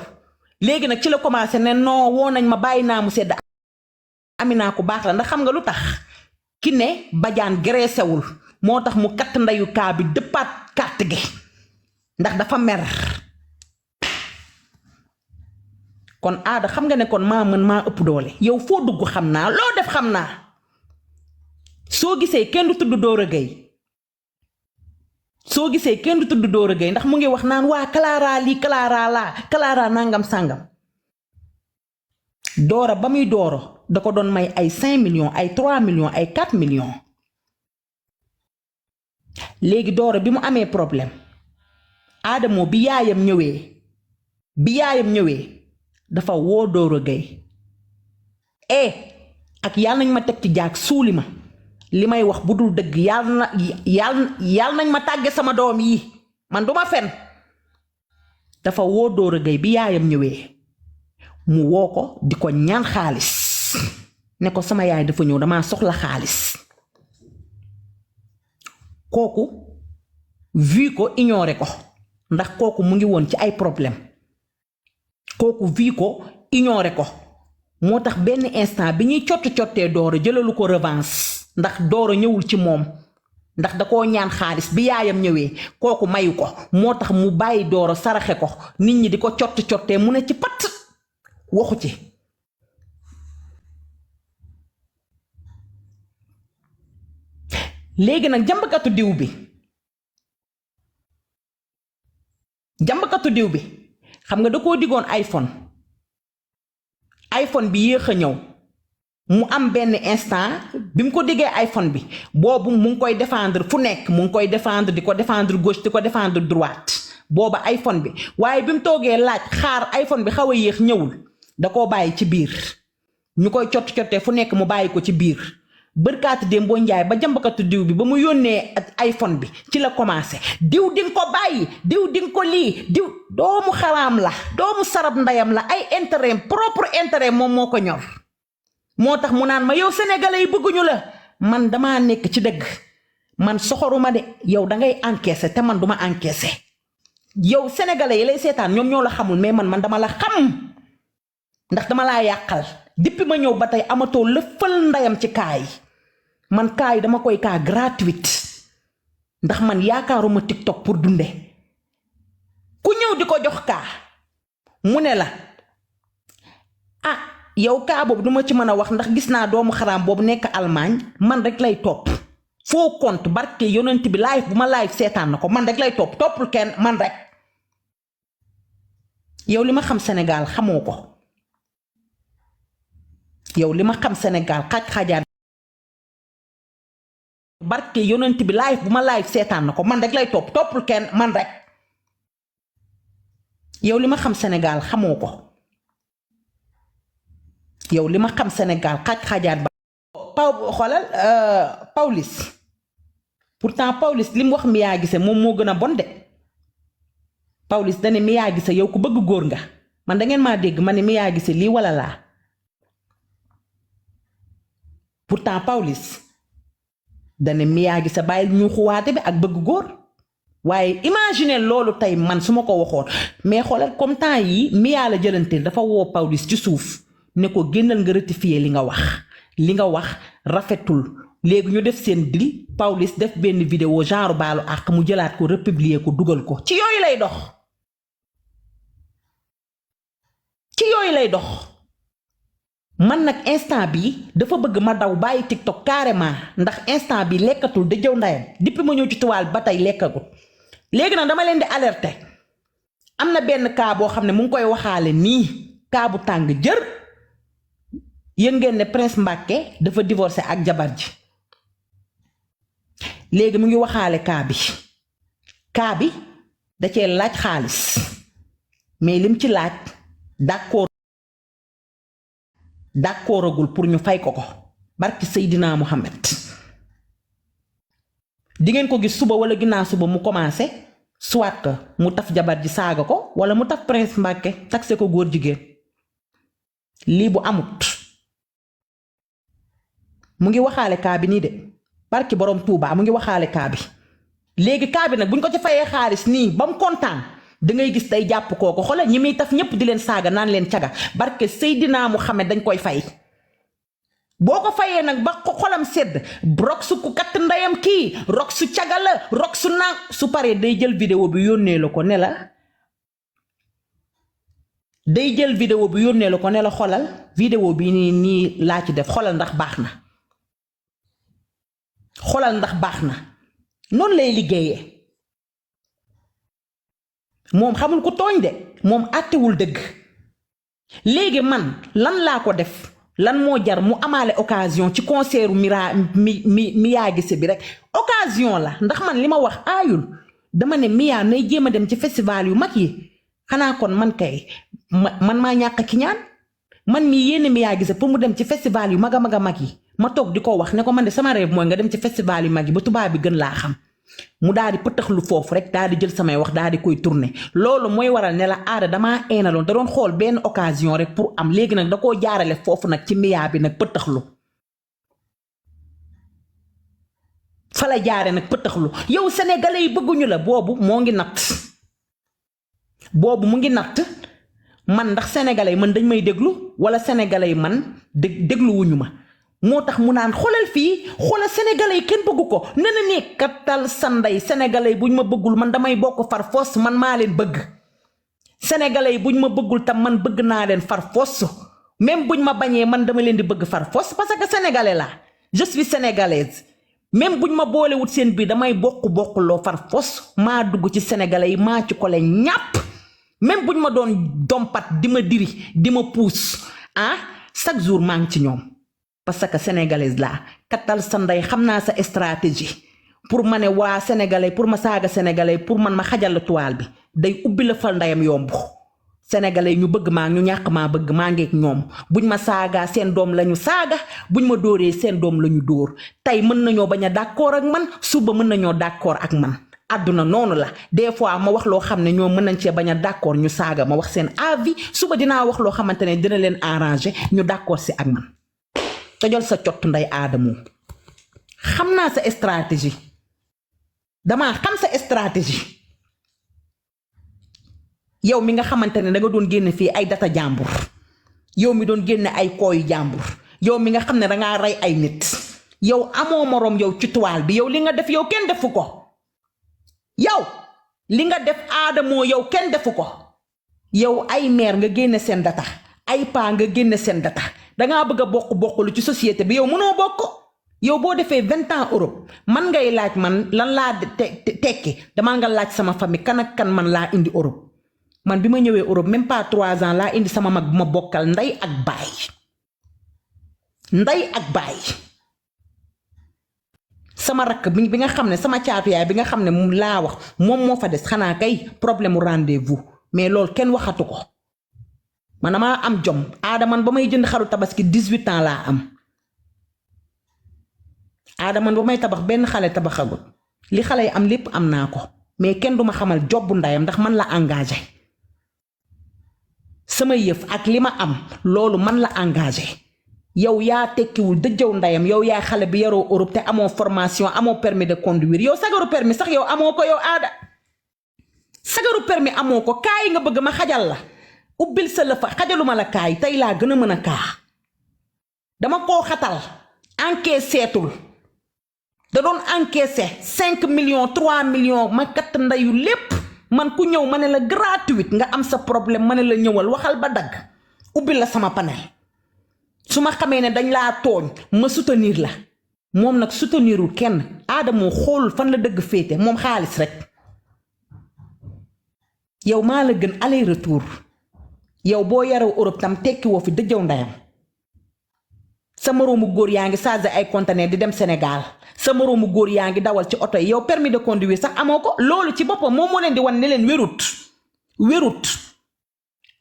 S2: léegi nag ci la commencé ne non woo nañ ma bàyyi naa mu sedd Amina ku baax la ndax xam nga lu tax Kiné Badiane gréssewul moo tax mu katt ndeyu kaa bi dëppaat carte gi ndax dafa mer kon aada xam nga ne kon maa mën maa ëpp doole yow foo dugg xam naa loo def xam naa soo gisee kenn du tudd Doro Gueye ndax mu ngi wax naan waa Clara lii Clara laa Clara nangam sàngam Doro ba muy Doro da ko doon may ay 5 millions ay 3 millions ay 4 millions léegi Doro bi mu amee problème Adamo bi yaayam ñëwee dafa woo Doro Gueye ak yàlla nañ ma teg ci jaag suuli ma li may wax bu dul dëgg yàlla nañ ma tàgge sama doom yi man duma fen dafa woo Doro Gueye bi yaayam ñëwee mu woo ko di ko ñaan xaalis ne ko sama yaay dafa ñëw dama soxla xaalis kooku vu ko ignoré ko ndax kooku mu ngi woon ci ay problème kooku vu ko ignoré ko moo tax benn instant bi ñuy cottee Doro jëlalu ko revanche ndax Doro ñëwul ci moom ndax da koo ñaan xaalis bi yaayam ñëwee kooku mayu ko moo tax mu bàyyi Doro saraxe ko nit ñi di ko cottee mu ne ci pat waxu ci. léegi nag jàmbkatu diw bi xam nga da koo digoon iPhone bi yéex a ñëw mu am benn instant bi mu ko diggee iPhone bi boobu mu ngi koy défendre fu nekk mu ngi koy défendre di ko défendre gauche di ko défendre droite booba iPhone bi waaye bi mu toogee laaj xaar iPhone bi xaw a yéex ñëwul da koo bàyyi ci biir ñu koy cottee fu nekk mu bàyyi ko ci biir bërkaati déem boo njaay ba jàmbakatu diw bi ba mu yónnee ak iPhone bi ci la commencé diw di nga ko bàyyi diw di nga ko lii diw doomu xaraam la doomu sarab ndayam la ay intérêt propre intérêt moom moo ko ñor moo tax mu naan ma yow sénégalais yi bëgguñu la man damaa nekk ci dëgg man soxoruma de yow da ngay encaissé te man duma encaissé yow sénégalais yi lay seetaan ñoom ñoo la xamul mais man dama la xam ndax dama laa yàqal depuis ma ñëw ba tey amatoo lëfal ndayam ci kaay man kaay dama koy kaa gratuite ndax man yaakaaruma TikTok pour dunde ku ñëw di ko jox kaa mu ne la ah yow kaa boobu duma ci mën a wax ndax gis naa doomu xaraam boobu nekk Allemagne man rek lay topp foo compte barke yonent bi live bu ma live seetaan na ko man rek lay toppul kenn man rek yow li ma xam Sénégal xamoo ko yow li ma xam Sénégal xaaj-xaajaat barke yonent bi live bu ma live seetaan na ko man rek lay toppul kenn man rek yow li ma xam Sénégal xamoo ko yow li ma xam Sénégal xaaj-xaajaat ba xoolal Pawlish pourtant Pawlish li mu wax Mia Guissé moom moo gën a bon de Pawlish dane Mia Guissé yow ku bëgg góor nga man da ngeen maa dégg ma ne Mia Guissé lii wala laa pourtant Pawlish dane Mia Guissé bàyyil ñu xuwaate bi ak bëgg góor waaye imagine loolu tey man su ma ko waxoon mais xoolal comme temps yi Mia la jëlanteel dafa woo Pawlish ci suuf ne ko génnal nga rectifier li nga wax rafetul léegi ñu def seen dil Pawlish def benn vidéo genre baalu àq mu jëlaat ko republier ko dugal ko ci yooyu lay dox man nag instant bi dafa bëgg ma daw bàyyi TikTok carrément ndax instant bi lekkatul da jëw ndayam depuis ma ñëw ci tuwaal ba tey lekkagul léegi nag dama leen di alerter am na benn cas boo xam ne mu ngi koy waxaale nii cas bu tàng jër yéen ngeen ne Prince Mbacké dafa divorcé ak jabar ji léegi mu ngi waxaale cas bi da cee laaj xaalis mais lim ci laaj d'accordagul pour ñu fay ko barki Seydina Muhammad di ngeen ko gis suba wala ginnaaw suba mu commencé soit que mu taf jabar ji saaga ko wala mu taf Prince Mbacké taxé ko góor jigéen lii bu amut mu ngi waxaale kaa bi nii de barki borom Touba mu ngi waxaale kaa bi léegi kaa bi nag buñ ko ci fayee xaalis nii ba mu kontaan da ngay gis tey jàpp kooko xoolal ñi muy taf ñépp di leen saaga naan leen caga barke Seydina Muhammad dañ koy fay boo ko fayee nag ba xolam sedd rok su ku katt ndeyam kii rok su caga la rok su naan su paree day jël vidéo bi yónnee la ko ne la xolal vidéo bi nii laa ci def xolal ndax baax na noonu lay liggéeyee moom xamul ku tooñ de moom àttewul dëgg léegi man lan laa ko def lan moo jar mu amaale occasion ci concert Mia Guissé bi rek occasion la ndax man li ma wax aayul dama ne Mia nay jéem a dem ci festival yu mag yi xanaa kon man kay man maa ñàkk ki ñaan man mii yéene Mia Guissé pour mu dem ci festival yu mag a mag yi ma toog di ko wax ne ko man de sama rêve mooy nga dem ci festival yu mag yi ba tubaab bi gën laa xam mu daal di pëtaxlu foofu rek daal di jël samay wax daal di koy tourner loolu mooy waral ne la aada damaa eenaloon da doon xool benn occasion rek pour am léegi nag da koo jaarale foofu nag ci Mia bi nag pëtaxlu fa la jaare nag pëtaxlu yow sénégalais yi bëgguñu la boobu mu ngi natt man ndax sénégalais man dañ may déglu wala sénégalais man dégluwuñu ma moo tax mu naan xoolal fii xoolal sénégalais kenn bëggu ko nena ne kattal sanday sénégalais buñ ma bëggul man damay bokk far foss man maa leen bëgg sénégalais buñ ma bëggul tam man bëgg naa leen far foss même buñ ma bañee man dama leen di bëgg far foss parce que sénégalais la je suis sénégalaise même buñ ma boolewut seen bi damay bokk loo far foss maa dugg ci sénégalais yi maa ci kole ñàpp même buñ ma doon dompat di ma diri di ma puus chaque jour maa ngi ci ñoom parce que sénégalaise la kattal sa ndey xam naa sa stratégie pour ma ne waa sénégalais pour ma saaga sénégalais pour man ma xajal la toile bi day ubbi la fal ndeyam yomb sénégalais ñu bëgg maa ñu ñàkk maa bëgg maa ngeeg ñoom buñ ma saagaa seen doom lañu saaga buñ ma dóoree seen doom lañu dóor tey mën nañoo bañ a d'accord ak man suba mën nañoo d'accord ak man àdduna noonu la des fois ma wax loo xam ne ñoom mën nañ cee bañ a d'accord ñu saaga ma wax seen avis suba dinaa wax loo xamante ne dina leen arranger ñu d'accord si ak man tojol sa cott nday aadamu xam naa sa stratégie damaa xam sa stratégie yow mi nga xamante ne da nga doon génne fii ay data jàmbur yow mi doon génne ay kooyu jàmbur yow mi nga xam ne dangaa rey ay nit yow amoo moroom yow ci toile bi yow li nga def yow kenn defu ko yow li nga def aadamoo yow kenn defu ko yow ay maire nga génne seen data ay paa nga génne seen data dangaa bëgg a bokk lu ci société bi yow mënoo bokk yow boo defee 20 ans Europe man ngay laaj man lan laa tekki damaa nga laaj sama famille kan ak kan man laa indi Europe man bi ma ñëwee Europe même pas 3 ans laa indi sama mag bu ma bokkal ndey ak baay sama rakk bi nga xam ne sama caatu yaay bi nga xam ne mu laa wax moom moo fa des xanaa kay problème mu rendez-vous mais loolu kenn waxatu ko man damaa am jom aada man ba may jënd xaru tabaski 18 ans laa am aada man ba may tabax benn xale tabaxagul li xale yi am lépp am naa ko mais kenn duma xamal jobbu ndayam ndax man la engagé sama yëf ak li ma am loolu man la engagé yow yaa tekkiwul dëjëw ndayam yow yaa xale bi yaroo Europe te amoo formation amoo permis de conduire yow sagaru permis sax yow amoo ko yow aada sagaru permis amoo ko kaay nga bëgg ma xajal la ubbil sa lëfa xajaluma la kaay tey laa gën a mën a kaa dama koo xatal encaisseetul da doon encaissé 5 millions 3 millions ma katt ndeyu lépp man ku ñëw ma ne la gratuite nga am sa problème ma ne la ñëwal waxal ba dagg ubbil la sama panel su ma xamee ne dañ laa tooñ ma soutenir la moom nag soutenirul kenn aadamoo xoolul fan la dëgg féete moom xaalis rek yow maa la gën aller retour yow boo yaroo Europe tam tekki woo fi dëjëw ndeyam sa moroomu góor yaa ngi chargé ay conteneur di dem Sénégal sa moroomu góor yaa ngi dawal ci oto yi yow permis de conduire sax amoo ko loolu ci boppam moom moo leen di wan ne leen wérut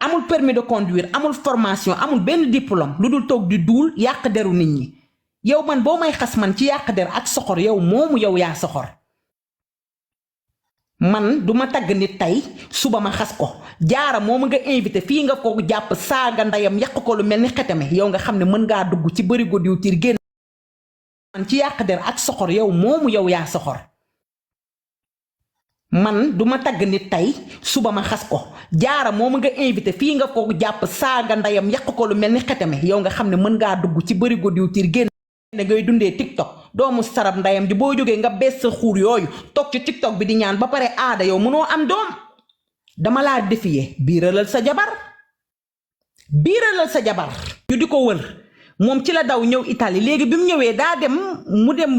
S2: amul permis de conduire amul formation amul benn diplôme lu dul toog di duul yàq deru nit ñi yow man boo may xas man ci yàq der ak soxor yow moomu yow yaa soxor man duma tagg nit tey suba ma xas ko jaara moom nga invité fii nga ko jàpp saaga ndeyam yàq ko lu mel ni xetame yow nga xam ne mën ngaa dugg ci bërigo diwtiir génn man ci yàq der ak soxor yow moomu yow yaa soxor man duma tagg nit tey suba ma xas ko jaara moom nga invité fii nga ko jàpp saaga ndeyam yàq ko lu mel ni xetame yow nga xam ne mën ngaa dugg ci bërigo diwtiir génn ngay dundee TikTok doomu sarab ndayam ji boo jógee nga bees sa xuur yooyu toog ci TikTok bi di ñaan ba pare aada yow mënoo am doom dama laa défier biiralal sa jabar ñu di ko wër moom ci la daw ñëw Italie léegi bi mu ñëwee daa dem mu dem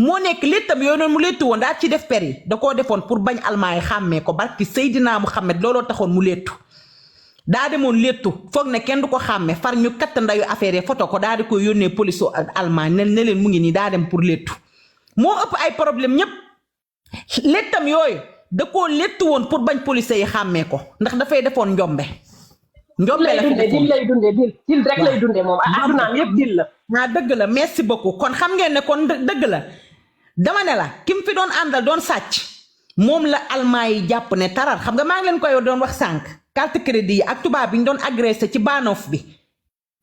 S2: moo nekk léttam yooyu noonu mu léttu woon daa ci def per yi da koo defoon pour bañ almaay xàmmee ko barki Seydina Muhammad looloo taxoon mu léttu daa demoon léttu foog ne kenn du ko xàmme far ñu katt ndayu affaire yi photo ko daa di koy yónnee police ak Allemagne ne leen mu ngi nii daa dem pour léttu moo ëpp ay problème ñépp léttam yooyu da koo léttu woon pour bañ police yi xàmmee ko ndax dafay defoon njombe la fi
S3: dil lay dunde dil rek lay dunde moom addunaam yépp dil la
S2: naa dëgg la merci beaucoup kon xam ngeen ne kon dëgg la dama ne la kim fi doon àndal doon sàcc moom la Allemagne yi jàpp ne tarar xam nga maa ngi leen koy doon wax sànq carte crédit yi ak tubaab bi ñu doon agressé ci baanoof bi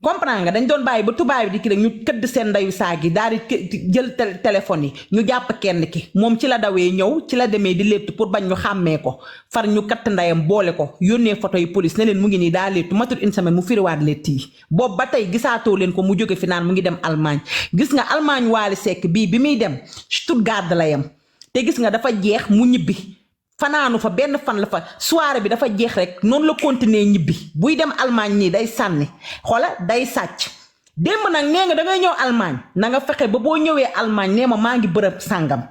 S2: comprendre nga dañ doon bàyyi ba tubaab bi di ki rek ñu këdd seen ndeyu saag yi daal di jël téléphone yi ñu jàpp kenn ki moom ci la dawee ñëw ci la demee di léttu pour bañ ñu xàmmee ko far ñu katt ndeyam boole ko yónnee photo yi police ne leen mu ngi nii daa léttu matul une semaine mu firiwaat létt yi boobu ba tey gisaatoo leen ko mu jóge fi naan mu ngi dem Allemagne gis nga Allemagne Wally Seck bii bi muy dem Stuttgart la yem te gis nga dafa jeex mu ñibbi fanaanu fa benn fan la fa soirée bi dafa jeex rek noonu la continuer ñibbi buy dem Allemagne nii day sànni xoola day sàcc démb nag nee nga da ngay ñëw Allemagne na nga fexe ba boo ñëwee Allemagne nee ma maa ngi bërëb sàngam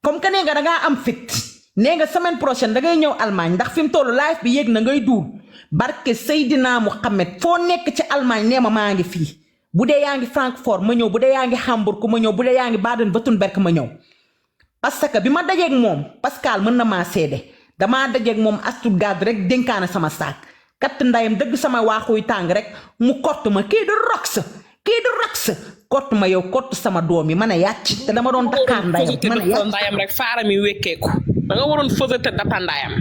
S2: comme que nee nga da ngaa am fit nee nga semaine prochaine da ngay ñëw Allemagne ndax fi mu toll live bi yéeg na ngay duul barke Seydina Muhammad foo nekk ci Allemagne nee ma maa ngi fii bu dee yaa ngi Francfort ma ñëw bu dee yaa ngi Hamburg ma ñëw bu dee yaa ngi Baden-Württemberg ma ñëw parce que bi ma dajeeg moom Pascal mën na maa seede damaa dajeeg moom Stuttgart rek dénkaane sama saak katt ndayam dëgg sama waaxuy tàng rek mu kott ma kii du rox kott ma yow kott sama doom yi man a yàcc te dama doon Dakar ndayam man a yàcc
S4: ndayam rek faara mi wekkeeku da nga waroon fësate data ndayam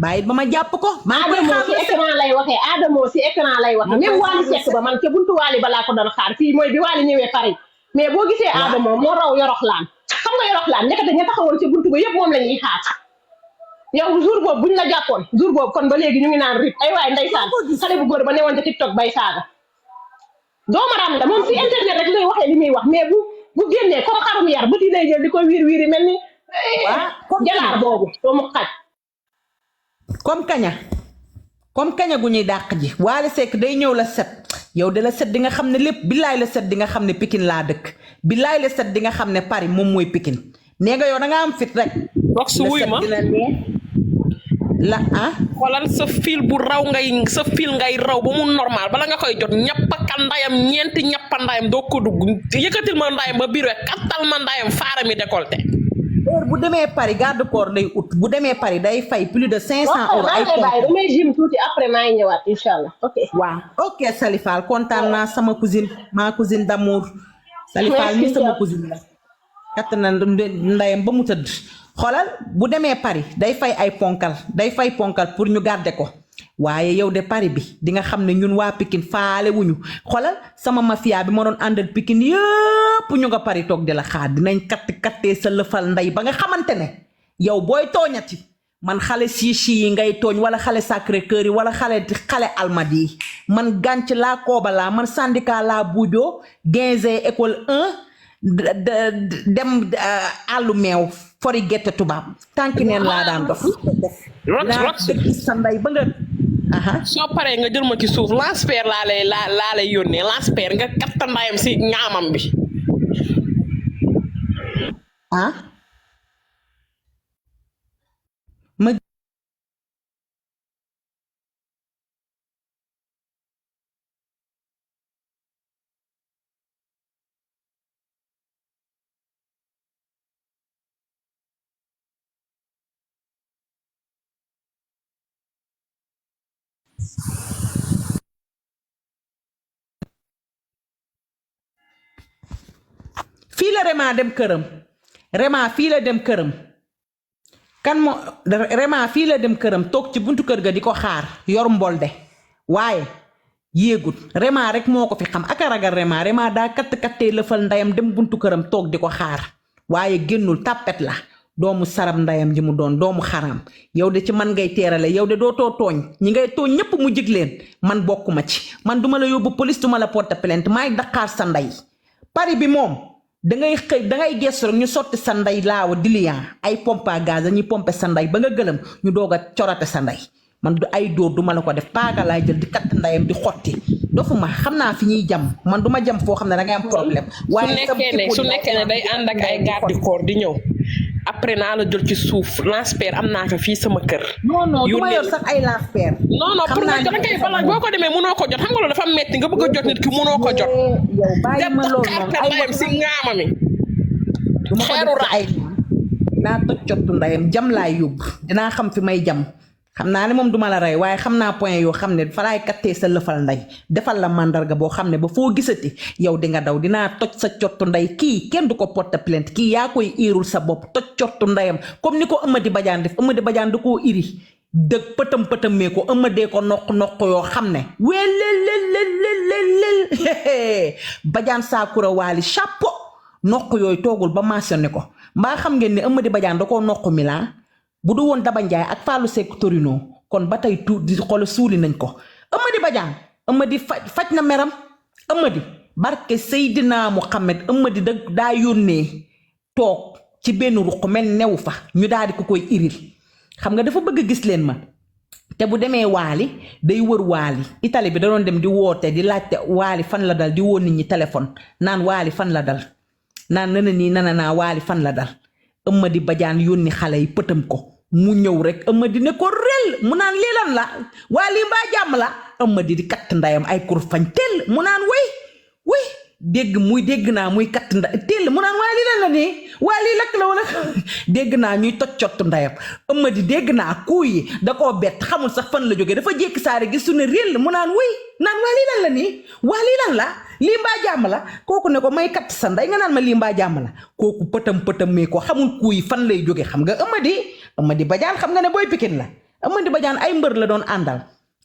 S2: bàyyi ba ma jàpp ko
S3: Adamo si écran lay waxee Adamo si écran lay waxee même Wally Seck ba man ca buntu Wally balaa ko doon xaar fii mooy bi Wally ñëwee Paris mais boo gisee Adamo moo raw yoroxlaan xam nga yoroxlaan nekkate ña taxawoon ci buntu ba yëpp moom la ñuy xaar yow jour boobu buñ la jàppoon jour boobu kon ba léegi ñu ngi naan rip ay waay ndeysaan xale bu góor ba newoon ca TikTok bay saaga doomaram la moom si internet rek lay waxee li muy wax mais bu génnee comme xarum yar bët yi lay jël di ko wiiri mel ni jalaar boobu doomu xaj
S2: comme kaña gu ñuy dàq ji Wally Seck day ñëw la set yow de la set di nga xam ne lépp billaay la set di nga xam ne Pikine laa dëkk billaay la set di nga xam ne Paris moom mooy Pikine nee nga yow da nga am fit rek
S4: wax su wuy ma
S2: la
S4: xoolal sa fil bu raw sa fil ngay raw ba mu normal bala nga koy jot ñappaka ndayam ñeenti ñappa ndayam doo ko dugg yëkkatil ma ndayam ba biir we kattal ma ndayam faara mi décolleté
S2: heure bu demee Paris garde corps day ut bu demee Paris day fay plus de 500 euros ay
S3: damay jim tuuti après maa ngi ñëwaat inshallah ok
S2: waaw ok Salifal kontaan naa sama cousine ma cousine d'amour Salifal mi sama cousine la katt na ndayam ba mu tëdd xoolal bu demee Paris day fay ay ponkal pour ñu garder ko waaye yow de Paris bi di nga xam ne ñun waa Pikine faale wuñu xoolal sama mafia bi ma doon àndal Pikine yëpp ñu nga Paris toog di la xaar dinañ kattee sa lëfal ndey ba nga xamante ne yow booy tooñati man xale siishi yi ngay tooñ wala xale Sacré-Cœur yi wala xale Almadies yi man gànc laa kooba laa man syndicat laa buujoo 15 école 1 dem àllu meew fori gerte tubaab tànki neen laa daan dof
S4: rot
S2: sa ndey ba nga
S4: soo paree nga jël ma ci suuf lance-pierre laa lay yónnee lance-pierre nga katta ndayam si ñaamam bi
S2: ma fii la Rema dem këram Rema fii la dem këram kan moo Rema fii la dem këram toog ci buntu kër ga di ko xaar yor mbolde waaye yéegut Rema rek moo ko fi xam ak a ragal Rema daa kattee lëfal ndayam dem buntu këram toog di ko xaar waaye génnul tàppet la doomu sarab ndayam ji mu doon doomu xaram yow de ci man ngay teerale yow de dootoo tooñ ñi ngay tooñ ñépp mu jig leen man bokkuma ci man duma la yóbbu police duma la porter plainte maay daqaar sa ndey Paris bi moom dangay xëy dangay gestu rek ñu sotti sa ndey laawa dilian ay pompe à gaz dañuy pompe sa ndey ba nga gëlëm ñu doog a corate sa ndey man du ay dóor duma la ko def paaga laay jël di katt ndayam di xotti dofuma xam naa fi ñuy jam man duma jam foo xam ne dangay am problème waaye
S4: su nekkee ne day ànd ak ay garde corps di ñëw après naa la jël ci suuf lance-pierre am naa ko fii sama kër.
S2: non du ma yor sax ay lance-pierre.
S4: non pour nga jot kay balaa boo ko demee mënoo ko jot xam nga loolu dafa metti nga bëgg a jot nit ki mënoo ko jot.
S2: yow bàyyi ma loolu noonu
S4: ay ndayam si ngaama mi.
S2: du ma ko def ay naa toj cottu ndayam jam laay yóbbu dinaa xam fi may jam xam naa ne moom duma la rey waaye xam naa point yoo xam ne fa laay kattee sa lëfal ndey defal la mandarga boo xam ne ba foo gisati yow di nga daw dinaa toj sa cottu ndey kii kenn du ko porter plainte kii yaa koy iirul sa bopp toj cottu ndeyam comme ni ko Amady Badiane def Amady Badiane du koo iri dëgg pëtëm ko ëmmadee ko noq yoo xam ne welelelelelel Badiane Sakura Wally chapeau noq yooyu toogul ba mentionné ko mbaa xam ngeen ne Amady Badiane da koo noq mi laa bu du woon Daba Ndiaye ak Fallou Seck Torino kon ba tey di xool suuli nañ ko Amady Badiane Amady faj na meram Amady barke Seydina Muhammad Amady daa yónnee toog ci benn ruq mel new fa ñu daal di ko koy iril xam nga dafa bëgg gis leen ma te bu demee Wally day wër Wally Italie bi da doon dem di woote di laajte Wally fan la dal di woo nit ñi téléphone naan Wally fan la dal naan nana nii nana naa Wally fan la dal Amady Badiane yónni xale yi pëtam ko mu ñëw rek Amady ne ko rel mu naan lii lan la Wally mbaa jàmm la Amady di katt ndayam ay kur fañ tell mu naan way dégg naa muy katt nda tell mu naan waa lii lan la nii waa lii lakk la wala dégg naa ñuy toj cott ndayam Amady dégg naa kuy da koo bett xamul sax fan la jógee dafa jékki saare gis su ne réel mu naan wuy naan waa lii lan la nii waa lii lan la lii mbaa jàmm la kooku ne ko may katt sa nday nga naan ma lii mbaa jàmm la kooku pëtam mee ko xamul kuy fan lay jóge xam nga Amady Badiane xam nga ne booy Pikine la Amady Badiane ay mbër la doon àndal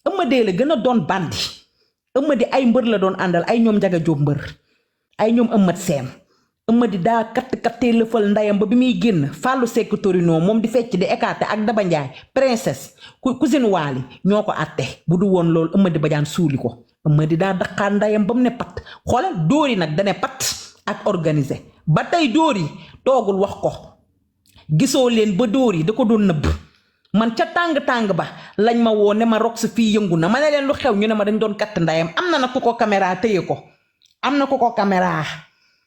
S2: Amady la gën a doon bandi Amady ay mbër la doon àndal ay ñoom Njaga Jóob mbër ay ñoom Amady Seen Amady daa kattee lëfal ndayam ba bi muy génn Fallou Seck Torino moom di fecc di écarté ak Daba Ndiaye princesse cousine Wally ñoo ko àtte bu du woon loolu Amady Badiane suuli ko Amady daa daqaar ndayam ba mu ne pat xoolal dóor yi nag dane pat ak organisé ba tey dóor yi toogul wax ko gisoo leen ba dóor yi da ko doon nëbb man ca tàng ba lañ ma woo ne ma Rox fii yëngu na ma ne leen lu xew ñu ne ma dañ doon katt ndayam am na nag ku ko caméra téye ko am na ku ko caméra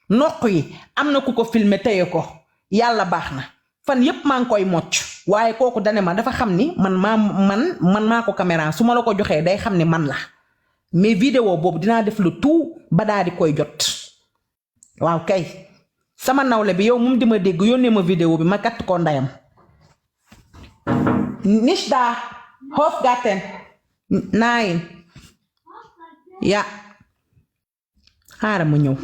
S2: noq yi am na ku ko filmé téye ko yàlla baax na fan yépp maa ngi koy mocc waaye kooku dane ma dafa xam ni man maa ko caméra su ma la ko joxee day xam ni man la mais vidéo boobu dinaa def lu tout ba daa di koy jot waaw kay sama nawle bi yow moom di ma dégg yónnee ma vidéo bi ma katt ko ndayam Nishda Hofgarten 9 ya xaaral ma ñëw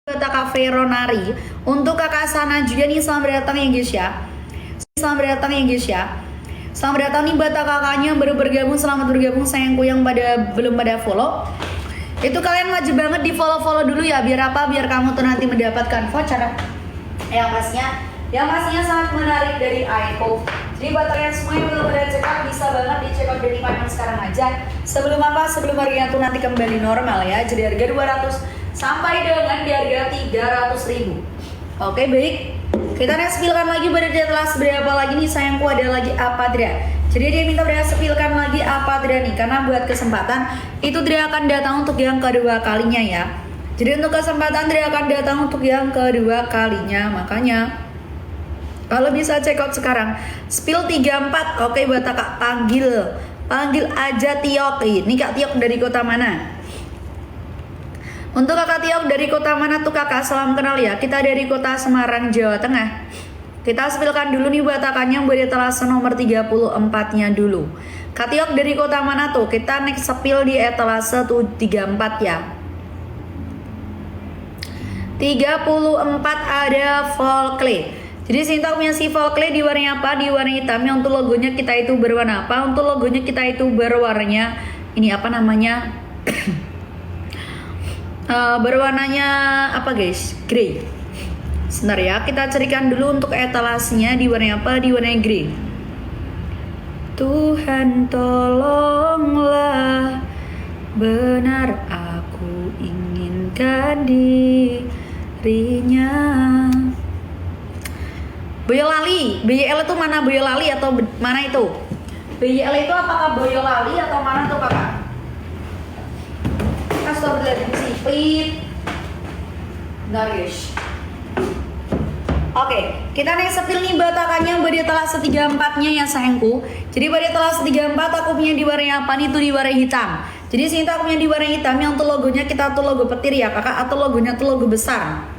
S5: Kak Veronari untuk kakak sana juga nih selamat datang ya guys ya. Selamat datang nih buat kakaknya baru bergabung, selamat bergabung sayangku yang belum pada follow. Itu kalian wajib banget di follow dulu ya biar apa? Biar kamu tuh nanti mendapatkan voucher yang pastinya sangat menarik dari Aiko. Jadi buat kalian semua yang belum pada check out bisa banget di check out dari finance sekarang aja. Sebelum harganya tuh nanti kembali normal ya. Jadi harga 200 sampai dengan di harga 300.000. Oke baik, kita spillkan lagi berarti telah seberapa lagi nih sayangku, ada lagi apa Dra. Jadi dia minta Dra spillkan lagi apa Dra nih, karena buat kesempatan itu Dra akan datang untuk yang kedua kalinya ya. Jadi untuk kesempatan Dra akan datang untuk yang kedua kalinya, makanya kalau bisa check out sekarang spill 34. Oke buat kakak panggil aja Tiok. Ini Kak Tiok dari kota mana? Untuk kakak Tiok dari kota mana tuh kakak? Salam kenal ya. Kita dari kota Semarang, Jawa Tengah. Kita spillkan dulu nih buat kakaknya buat etalase nomor 34-nya dulu. Kak Tiok dari kota mana tuh? Kita next spill di etalase 34 ya. 34 ada Vol Clay. Jadi Sinta punya si Vol Clay di warna apa? Di warna hitamnya. Untuk logonya kita itu berwarna apa? Untuk logonya kita itu berwarnanya ini apa namanya? Berwarnanya apa guys? Grey. Sebentar ya, kita carikan dulu untuk etalasenya di warna apa? Di warna grey. Tuhan tolonglah, benar aku inginkan dirinya. Boyolali, BYL itu mana Boyolali atau mana itu? BYL itu apakah Boyolali atau mana tuh kakak? Astagfirullahaladzim, sipit. Bentar guys. Oke, kita naik sepil nih batakannya badi telah setiga empatnya ya sayangku. Jadi badi telah setiga empat aku punya di warna apa nih? Itu di warna hitam. Jadi sini tuh aku punya di warna hitam yang tuh logonya kita tuh logo petir ya kakak, atau logonya tuh logo besar.